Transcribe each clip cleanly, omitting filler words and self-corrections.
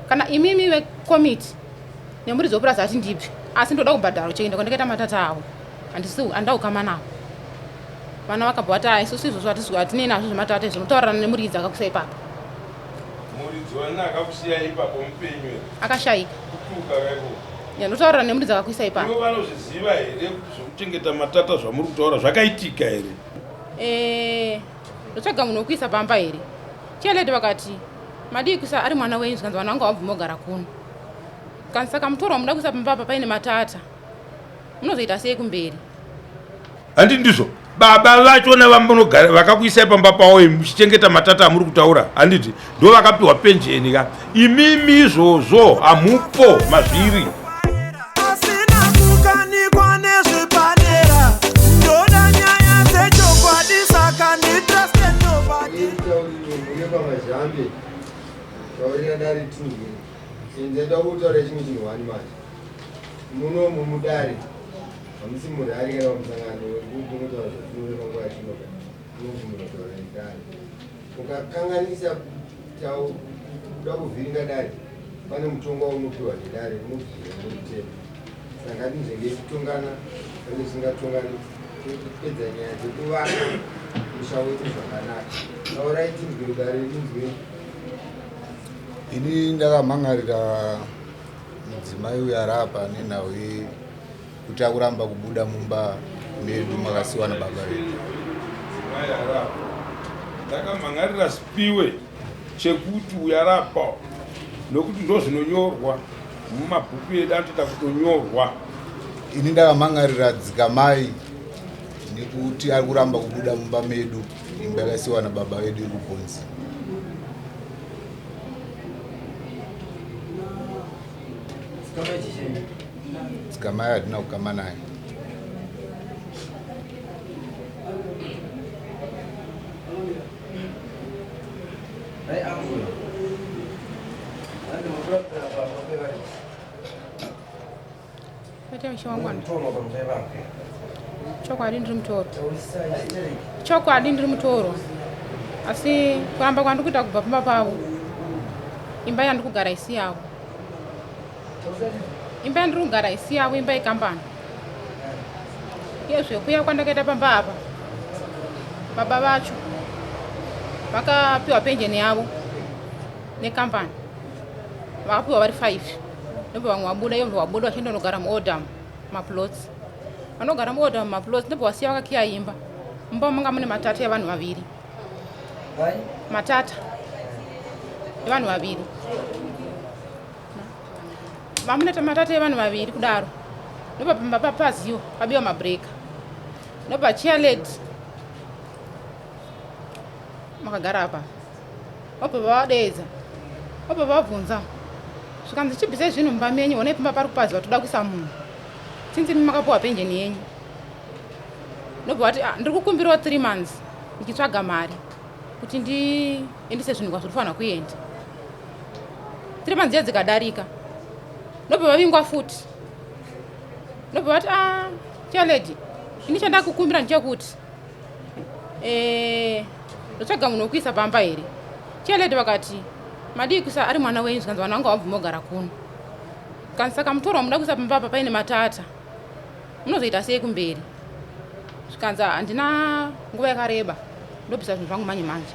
Kana imimi vekomiti nemuridzi wepurazi ati ndibve asi ndoda kubhadhara uchienda kwandakaita matata avo handisi handida kukama navo. Vana vakabva vati ah isusu izvozvo hatisi hatinei nazvo zvematata izvo unotaurirana nemuridzi akakusiya ipapo. Muridzi wani akakusiya ipapo mupenyu here? Akashaika. Kutuka kaiko. Ya ndotaurirana nemuridzi akakuisa ipapo. Ivo vanozviziva here kuti zvekuchengeta matata zvamuri kutaura zvakaitika here? Eh, ndotsvaga munhu wekuisa pamba here? Chairlady vakati madii kuisa ari mwana wenyu zvikanzi vana vangu havabvumi kugara kuno. Kanzi saka mutorwa muda kuisa pamba apa paine matata. Munozoita sei kumberi? Handi ndizvo baba vachona vamunogara vakakuisai pamba pavo muchichengeta matata amuri kutaura handiti ndo vakapiwa penjeni ka imimi izvozvo hamupo mazviri. Asina kukanikwa nezvepadera ndoda nyaya dzechokwadi saka nditruste nobody. Mune taurira dare tinzwe Ndinoda kutaura chimwe chinhu wani manje. Muno mudare hamusi murari kana pamusangano wekuti unotaura zvatinoda panguva yatinoda unobvumira kutaura nedare. Ukakanganisa kuda kuvhiringa dare pane mutongo waunopiwa nedare unobvira nemutemo. Saka ngatinzvengei kutongana pane tisingatongani topedza nyaya dzekuvaka musha wedu zvakanaka. Taurai tinzwe dare rinzwe. Ini ndakamhan'arira mudzimai uyu ari apa nenhau yekuti akuramba kubuda mumba medu makasiwa nababa vedu. Mudzimai ari apa ndakamhan'arira Sipiwe chekuti uyu ari apa nokuti ndozvinonyorwa mumabhuku edu anotoita kutonyorwa. Ini ndakamhan'arira Dzikamai nekuti ari kuramba kubuda mumba medu imba yakasiwa nababa vedu iri kugonzi. Dzikamai hatina kukama naye. Chokwadi ndiri mutoro, chokwadi ndiri mutoro, asi kuramba kwandiri kuita kubva pamba pavo, imba yandiri kugara isi yavo, imba yandiri kugara isi yavo, imba yekambani. Uyezve kuya kwandakaita pamba apa, baba vacho vakapiwa penjeni yavo nekambani, vakapiwa vari 5 ndobva vamwe vabuda iyo vabuda vachienda kunogara muodam maplots vanogara muodam maplots ndobva vasiya vakakiya imba mumba manga mune matata evanhu vaviri matata evanhu vaviri vamune matata evanhu vaviri kudaro ndobva pamba papaziwa pabiwa mabreka ndobva chairlady makagara apa Vabva vavadeedza vabva vavabvunza zvikanzi chibvisai zvinhu mumba menyu honai pamba pari kupaziva toda kuisa munhu since imi makapiwa penjeni yenyu ndobva vati ah, ndiri kukumbirawo three months ndichitsvaga mari kuti ndiendese zvinhu kwazviri kufanira kuenda three months iya dzikadarika ndobva vavingwa futi ndobva vati ah, chalady ini chandakukumbira ndechekuti Eh, ndotsvaga munhu wekuisa pamba here chairlady vakati madii kuisa ari mwana wenyu zvikanzi vana vangu havabvumi kugara kuno kanzi saka mutorwa muda kuisa pamba apa paine matata munozoita sei kumberi zvikanzi handina nguva yakareba ndobvisa zvinhu zvangu manje manje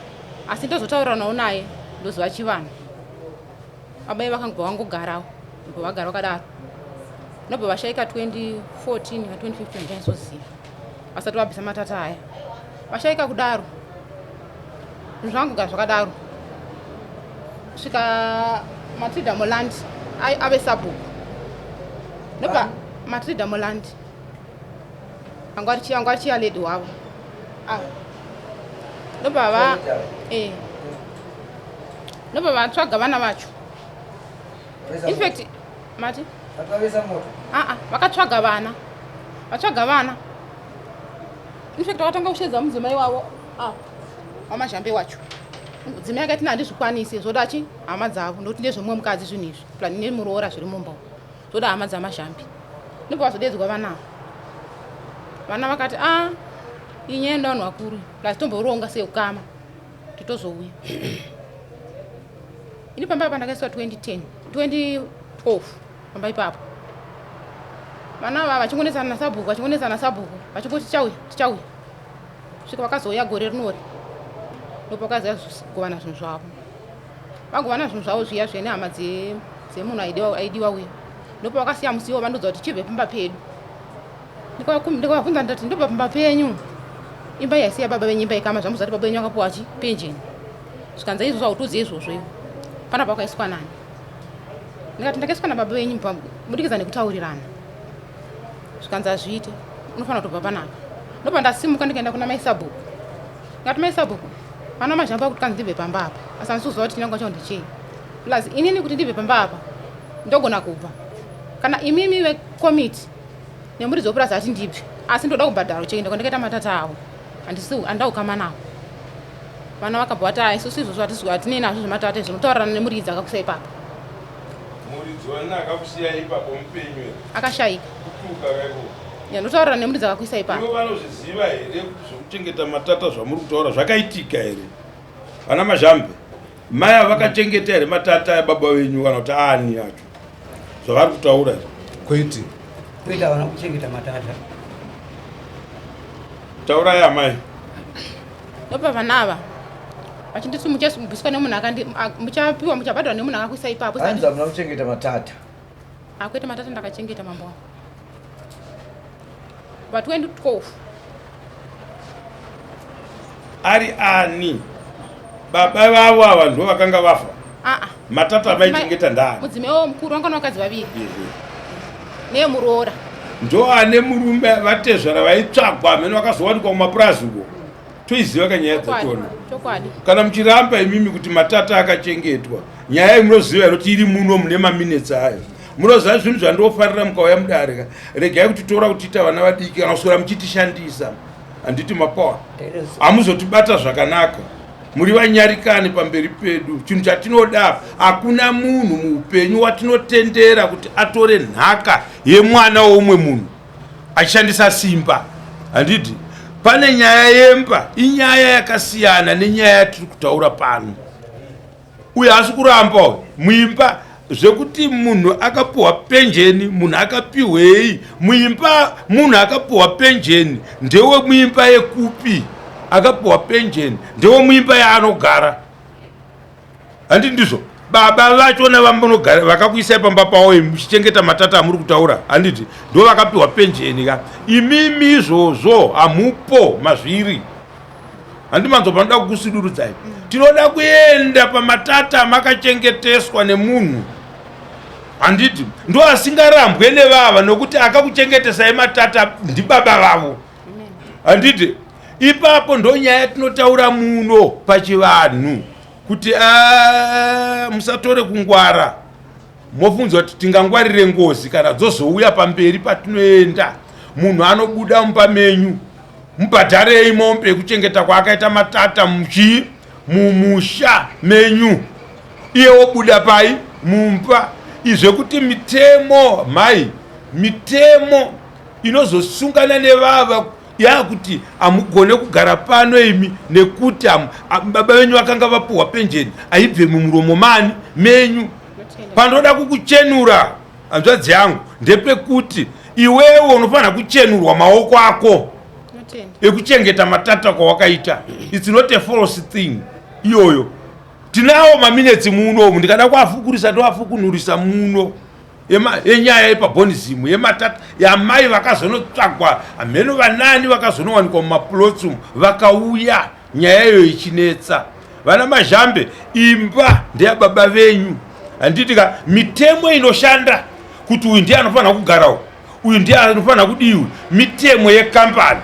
asi ndozotauriranawo naye ndoziva chivanhu Baba vakangobva vangogarawo ndobva vagara vakadaro ndobva vashaika 2014 na 2015 ndaizoziva vasati vabvisa matata aya vashaika kudaro zvinhu zvangogara zvakadaro svika matilda moland ave sabhuku ndobva matilda moland anga ari chialedi wavo ah. ndobva va eh. Ndobva vatsvaga vana vacho. In fact, mati? Ah ah, vakatsvaga vana. Vatsvaga vana. In fact, vakatanga kushedza mudzimai wavo. Ah. Wamazhambe wacho. Mudzimai akati handizvikwanisi zvoda chi hama dzavo ndokuti ndezvemumwe mukadzi zvinhu izvi. Plan nemuroora zviri mumba. Zvoda hama dzamazhambe. Ndobva vazodedzwa vana ava. Vana vakati ah iyi nyaya inoda vanhu vakuru. Plus tomboronga seukama. Totozouya. Ini pamba apa ndakaiswa 2010, 2012 pamba ipapo. Vana ava vachingonetsana nasabhuku, vachingonetsana nasabhuku, vachingoti tichauya, tichauya. Svika vakazouya gore rinori. Ndopakaziva kugovana zvinhu zvavo. Vagovana zvinhu zvavo zviya zviya nehama dzemunhu aidiwa uya. Ndopavakasiya musiwo vandoudza kuti chibve pamba pedu. Ndikavabvunza ndati ndobva pamba penyu. Imba iyi haisi yababa venyu imba yekama zvamuziva kuti baba venyu vakapuwa chi penjeni. Zvikanzi izvozvo hautozive izvozvo iwe. Panapa wakaiswa nani? Ndikati ndakaiswa nababa venyu kubudikidza nekutaurirana. Zvikanzi hazviite unofanira kutobva panapa. Ndobva ndasimuka ndikaenda kuna mai sabhuku. Ndikati mai sabhuku vana mazhamba kuti kanzi ndibve pamba apa asi handisi kuziva kuti chinangwa chawo ndechei. Plus inini kuti ndibve pamba apa ndogona kubva kana imimi vekomiti nemuridzi wepurazi ati ndibve asi ndoda kubhadhara uchienda kwandakaita matata avo handisi handida kukama navo vana vakabva vati ah, isusu izvozvo hatisi hatinei nazvo zvematata izvo mutaurirana nemuridzi akakusiya ipapo. Muridzi wani akakusiya ipapo mupenyu here? Akashaika. Kutuka kaiko. Ya ndotaurirana nemuridzi akakuisa ipapo. Ivo vanozviziva here kuti zvekuchengeta matata zvamuri kutaura zvakaitika here? Vana Mazhambe, mai ava vakachengeta here matata ababa venyu kana kuti aani acho zvavari kutaura izvi? Kwete. Kwete, havana kuchengeta matata. Taurai amai. Ndopa vana ava vachinditi muchabviswa nemunhu akandi muchapiwa muchabhadharwa nemunhu akakuisa ipapo. Hanzi hamuna kuchengeta matata. Akwete matata ndakachengeta mambo wangu. Pa 2012. Ari ani? Baba vavo ava ndo vakanga vafa. Ah ah. Matata vaichengeta ndani? Mudzimai wavo mukuru vanga vakadzi vaviri. Nemuroora. Ndo ane murume vatezvara vaitsvagwa amene vakazowanikwa kumapurazi uko. Toiziva kanyaya dzachona. Chokwadi. Kana muchiramba imimi kuti matata akachengetwa, nyaya iyi munoziva here kuti iri muno mune maminetsi ayo. Munoziva zvinhu zvandofarira mukauya mudare ka. Regai kutitora kutiita vana vadiki kana kuswera muchitishandisa. Handiti mapower. Hamuzotibata zvakanaka. Muri vanyarikani pamberi pedu. Chinhu chatinoda hakuna munhu muupenyu watinotendera kuti atore nhaka yemwana weumwe munhu achishandisa simba. Handiti pane nyaya yemba, inyaya yakasiyana nenyaya yatiri kutaura pano. Uyo haasi kuramba uyo muimba zvekuti munhu akapuhwa penjeni, munhu akapihwei muimba, munhu akapuhwa penjeni ndewe muimba yekupi? Akapuhwa penjeni ndewe muimba yaanogara. Handi ndizvo baba vachona vamunogara vakakuisai pamba pavo muchichengeta matata amuri kutaura, handiti ndo vakapiwa penjeni ka? Imimi izvozvo hamupo mazviri. Handi manzwa panoda kukusudurudzai. Tinoda kuenda pamatata makachengeteswa nemunhu, handiti ndo asingarambwe nevava nokuti akakuchengetesai matata ndibaba vavo, handiti? Ipapo ndo nyaya tinotaura muno pachivanhu kuti musatore kungwara mofunzwa kuti tingangwarire ngozi kana dzozouya pamberi patinoenda. Munhu anobuda mumba menyu, mubhadharei mombe yekuchengeta kwaakaita matata muchii mumusha menyu, iye wobuda pai mumba. Izvekuti mitemo mhai, mitemo inozosungana nevava yakuti hamugone kugara pano imi nekuti baba venyu vakanga vapuhwa penjeni aibve mumuromo mani menyu. Panoda kukuchenura hanzvadzi yangu ndepekuti iwewe unofanira kuchenurwa maoko ako ekuchengeta matata kwawakaita. It's not a false thing iyoyo. Tinawo maminetsi muno umu, ndikada kuafukurisa ndoafukunurisa muno yenyaya yepabonizimu yematata yamai vakazonotsvagwa hameno vanani vakazonowanikwa mumaplots umu vakauya nyaya iyoyo ichinetsa. Vana Mazhambe, imba ndeyababa venyu, handiti ka? Mitemo inoshanda kuti uyu ndiye anofanira kugarawo, uyu ndiye anofanira kudiwi, mitemo yekambani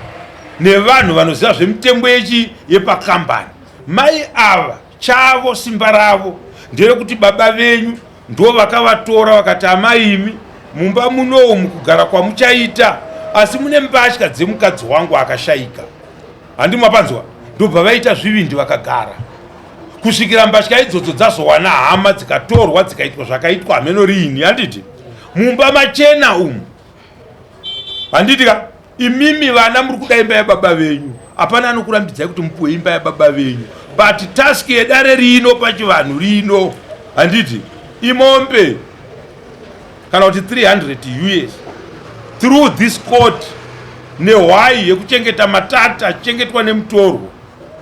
nevanhu vanoziva zvemitemo yechi yepakambani. Mai ava chavo simba ravo nderekuti baba venyu ndo vakavatora vakati amai imi mumba munomu kugara kwamuchaita asi mune mbatya dzemukadzi wangu akashaika, handi mapanzwa? Ndobva vaita zvivindi vakagara kusvikira mbatya idzodzo dzazowana hama dzikatorwa dzikaitwa zvakaitwa hameno riini, handiti mumba machena umu, handiti ka? Imimi vana muri kuda imba yababa venyu, hapana anokurambidzai kuti mupuwe imba yababa venyu, but task yedare rino pachivanhu rino, Handiti imombe kana kuti 300 us through this court nehwai yekuchengeta matata achichengetwa nemutorwa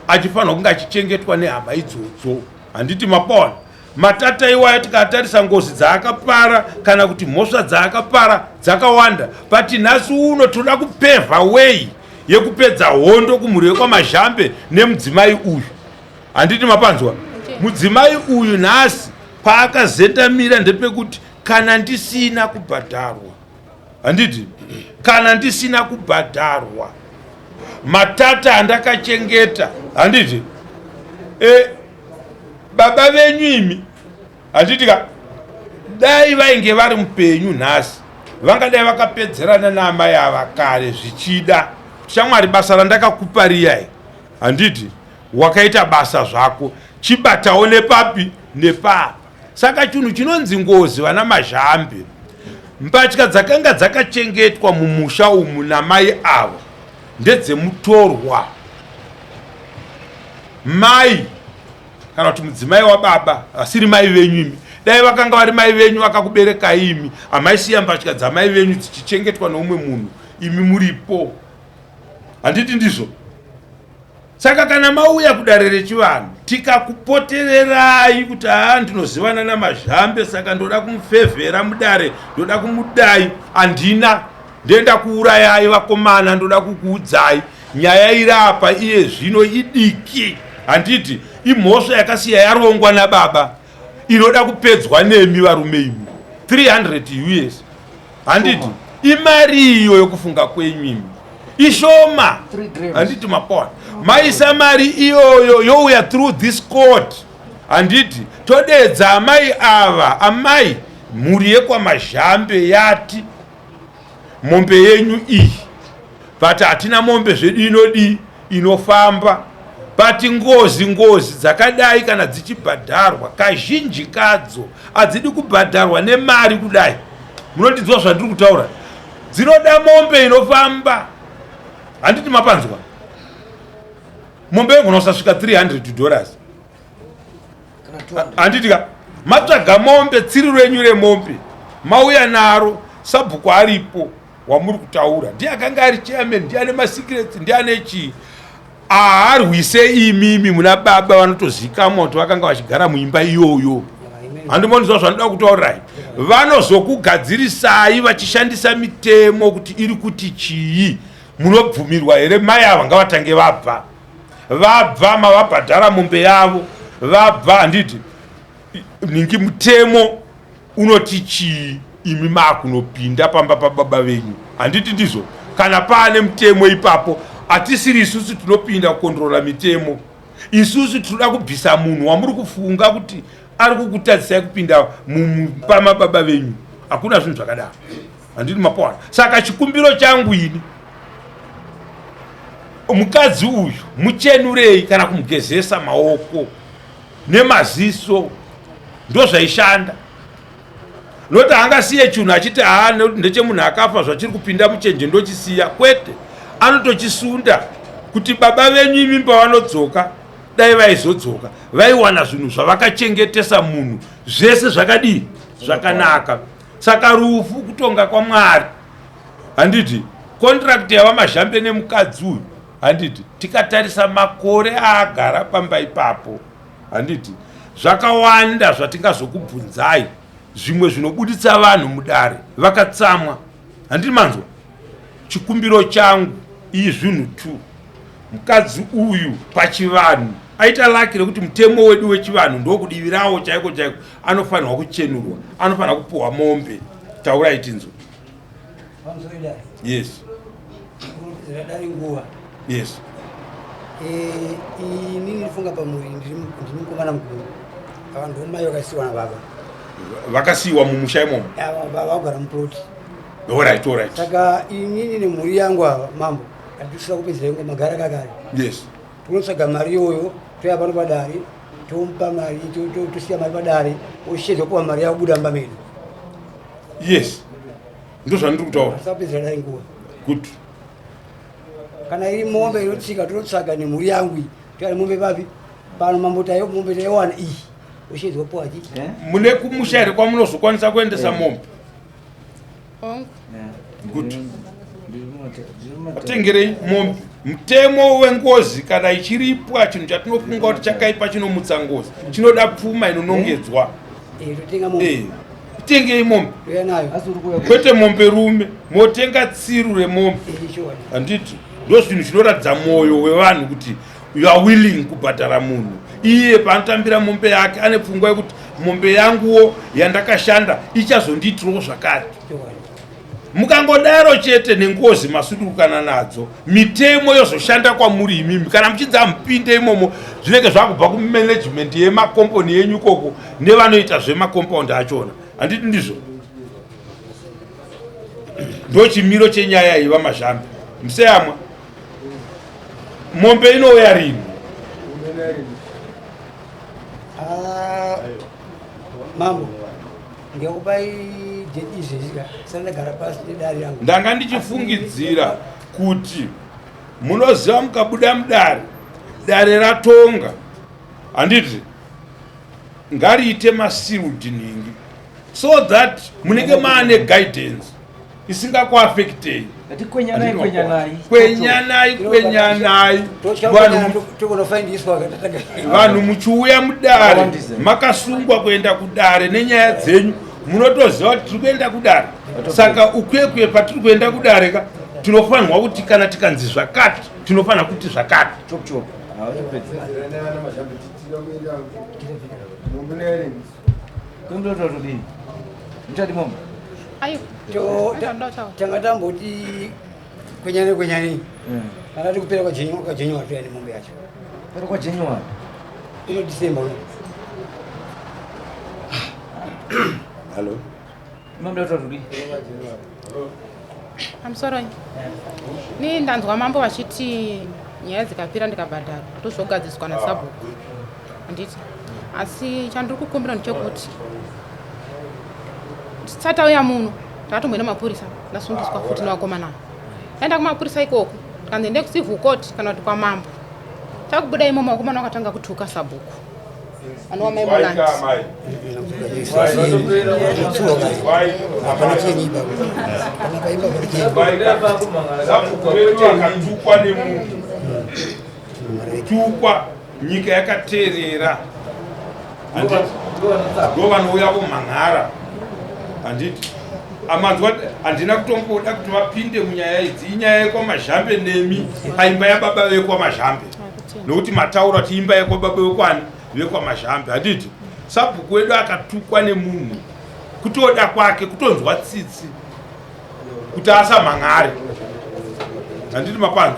achifanirwa kunge achichengetwa nehama idzodzo. Handiti mapona matata iwayo tikatarisa ngozi dzaakapara kana kuti mhosva dzaakapara dzakawanda, but nhasi uno tinoda kupevha way yekupedza hondo kumhuri yekwaMazhambe nemudzimai uyu. Handiti mapanzwa? Mudzimai uyu nhasi paakazendamira ndepekuti kana ndisina kubhadharwa, handiti kana ndisina kubhadharwa matata andakachengeta, handiti baba venyu imi, handiti ka, dai vainge vari mupenyu nhasi vangadai vakapedzerana naamai ava kare. Zvichida shamwari, basa randakakupa riyai, handiti wakaita basa zvako, chibatawo nepapi nepapa. Saka chinhu chinonzi ngozi, vana Mazhambe, mbatya dzakanga dzakachengetwa mumusha umu namai avo ndedzemutorwa. Mai kana kuti mudzimai wababa vasiri mai venyu imi, dai vakanga vari mai venyu vakakuberekai imi, hamaisiya mbatya dzamai venyu dzichichengetwa neumwe munhu imi muripo. Handiti ndizvo? Saka kana mauya kudare rechivanhu, tikakupotererai kuti haa, ndinozivana naMazhambe, saka ndoda kumufevhera mudare, ndoda kumudai, handina ndoenda kuurayai vakomana. Ndoda kukuudzai nyaya iri apa iye zvino idiki, handiti imhosva yakasiya yarongwa nababa inoda kupedzwa nemi varume imi. 300 us, handiti imari iyo yokufunga kwenyu imi ishoma? Handiti mapona maisa mari iyoyo youya through this court, handiti todedza amai ava. Amai, mhuri yekwaMazhambe yati mombe yenyu iyi, but hatina mombe zvedu inodii inofamba. But ngozi dzakadai kana dzichibhadharwa, kazhinji kadzo hadzidi kubhadharwa nemari kudai. Munondidzwa zvandiri kutaura? Dzinoda mombe inofamba. Handiti mapanzwa? Mombe inogona kusasvika $300, handiti ka? Matsvaga mombe, tsiri renyu remombe mauya naro, sabhuku aripo wamuri kutaura ndiye akanga ari chairman, ndiye ane masecrets, ndiye ane chii. Haarwise imimi muna baba vanotozikamwa kuti vakanga vachigara muimba iyoyo. Handimonizwa zvanoda kutaurirai. Vanozokugadzirisai vachishandisa mitemo kuti iri kuti chii, munobvumirwa here. Mai ava ngavatange vabva. Vabva, mavabhadhara mombe yavo, vabva, handiti ningi mutemo unoti chii imi maakunopinda pamba pababa venyu? Handiti ndizvo? Kana paane mutemo ipapo, hatisiri isusu tinopinda kukondrola mitemo. Isusu tinoda kubvisa munhu wamuri kufunga kuti ari kukutadzisai kupinda mumba mababa venyu. Hakuna zvinhu zvakadaro, handiti mapowana? Saka chikumbiro changu ini, mukadzi uyu muchenurei kana kumugezesa maoko nemaziso, ndozvaishanda, nokuti haangasiye chinhu achiti haa, nekuti ndechemunhu akafa, zvachiri kupinda muchenje ndochisiya. Kwete, anotochisunda kuti baba venyu imi pavanodzoka, dai vaizodzoka, vaiwana zvinhu zvavakachengetesa munhu zvese zvakadii, zvakanaka. Saka rufu kutonga kwaMwari, handiti? Contract yavaMazhambe nemukadzi uyu, handiti tikatarisa makore aagara pamba ipapo, handiti zvakawanda zvatingazokubvunzai, zvimwe zvinobuditsa vanhu mudare vakatsamwa, handiti manzwa? Chikumbiro changu iyi zvinhu two. Mukadzi uyu pachivanhu aita laki rekuti mutemo wedu wechivanhu ndokudivirawo chaiko chaiko, anofanirwa kuchenurwa, anofanirwa kupuhwa mombe. Taurai tinzwa. Yes. Nguva. Yes. Inini ndifunga pamuri ndiri mukomana mukuru. Ava ndomai vakasiyiwa nababa. Vakasiyiwa mumusha imomo? Baba vagara muploti. Alright. Saka inini nemhuri yangu ava, mambo, hatisina kupedzera ingo magara kakare. Tinotsvaga mari iyoyo, toya pano padare, tomupa mari, tosiya mari padare, oshedza kupa mari yakubuda mumba medu. Yes, ndozvandiri kutaura. Tisapedzera dai nguva. Good. Kana iri mombe inotsika, tonotsvaga nemhuri yangu iyi, toya mombe papi pano, mambo, tayo mombe taiwana iyi. Oshedzwa puwa chi. Mune kumusha here kwamunozokwanisa kuendesa mombe? Hongu. Good. Vatengerei mombe. Mutemo wengozi kana ichiripwa chinhu chatinofunga kuti chakaipa chinomutsa ngozi chinoda pfuma inonongedzwa. Totenga mombe. Tengei mombe. Kwete mombe rume, motenga tsiru remombe. Handiti ndo zvinhu zvinoratidza mwoyo wevanhu kuti you are willing kubhadhara munhu. Iye paanotambira mombe yake ane pfungwa yekuti mombe yanguwo yandakashanda ichazondiitirawo zvakati. Mukangodaro chete nengozi masudurukana nadzo, mitemo yozoshanda kwamuri imimi. Kana muchinzi amupinde imomo, zvinenge zvakubva kumanagement yemakomboni yenyu ikoko nevanoita zvemakompaundi achona. Handiti ndizvo? Ndochimiro chenyaya iyi, VaMazhambe. Museyamwa, mombe inouya rini? Mambo, ndikakupai date izvezvi ka, saka ndagara pasi nedare yangu. Ndanga ndichifungidzira kuti munoziva mukabuda mudare, dare ratonga, handiti ngariite masealed nhingi so that munenge maane guidance isingakuafektei. Kwenyanai, kwenyanai. Kwenyanai, kwenyanai. Vanhu muchiuya mudare makasungwa kuenda kudare nenyaya dzenyu, munotoziva kuti tiri kuenda kudare. Saka ukwekwe patiri kuenda kudare ka, tinofanirwa kuti kana tikanzi zvakati tinofanira kuti zvakati. Chop chop. Tanga tamboti kwenyane kwenyane, kana ti kupera kwaJanuary toya nemombe yacho. Kupera kwaJanuary? Ino December uno. Hallo. Pamusoro ni ndanzwa mambo vachiti nyaya dzikapera ndikabhadhara tozogadziswa nasabhuku, handiti? Asi chandiri kukumbira ndechekuti tisati tauya muno takatomboenda mapurisa, ndasungiswa futi nevakomana. Taenda kumapurisa ikoko tikanzi ende kucivil court kana kuti kwamambo. Takubuda imomo vakomana vakatanga kutuka sabhuku anova mai Moland. Sabhuku vedu vakatukwa nemunhu, kutukwa nyika yakateerera, handiti? Ndo vanouya kumhan'ara, handiti? Amanzwa, handina kutomboda kuti vapinde munyaya idzi. Inyaya yekwaMazhambe nemi paimba yababa vekwaMazhambe, nokuti mataura kuti imba yekwababa vekwani, vekwaMazhambe, handiti? Sabhuku wedu akatukwa nemunhu, kutoda kwake kutonzwa tsitsi kuti asamhan'are, handiti? Mapanzo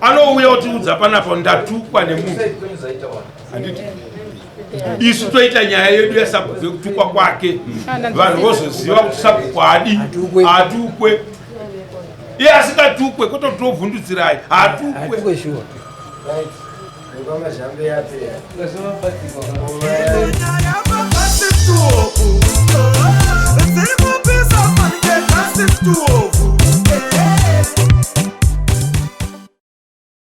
anouya kutiudza panapa, ndatukwa nemunhu, handiti? Isu toita nyaya yedu yasabhuku yekutukwa kwake, vanhu vozoziva kuti sabhuku adi atukwe, iye asingatukwe, kutotovhundutsirai hatukwe. Right. Kwamazhambe yapera.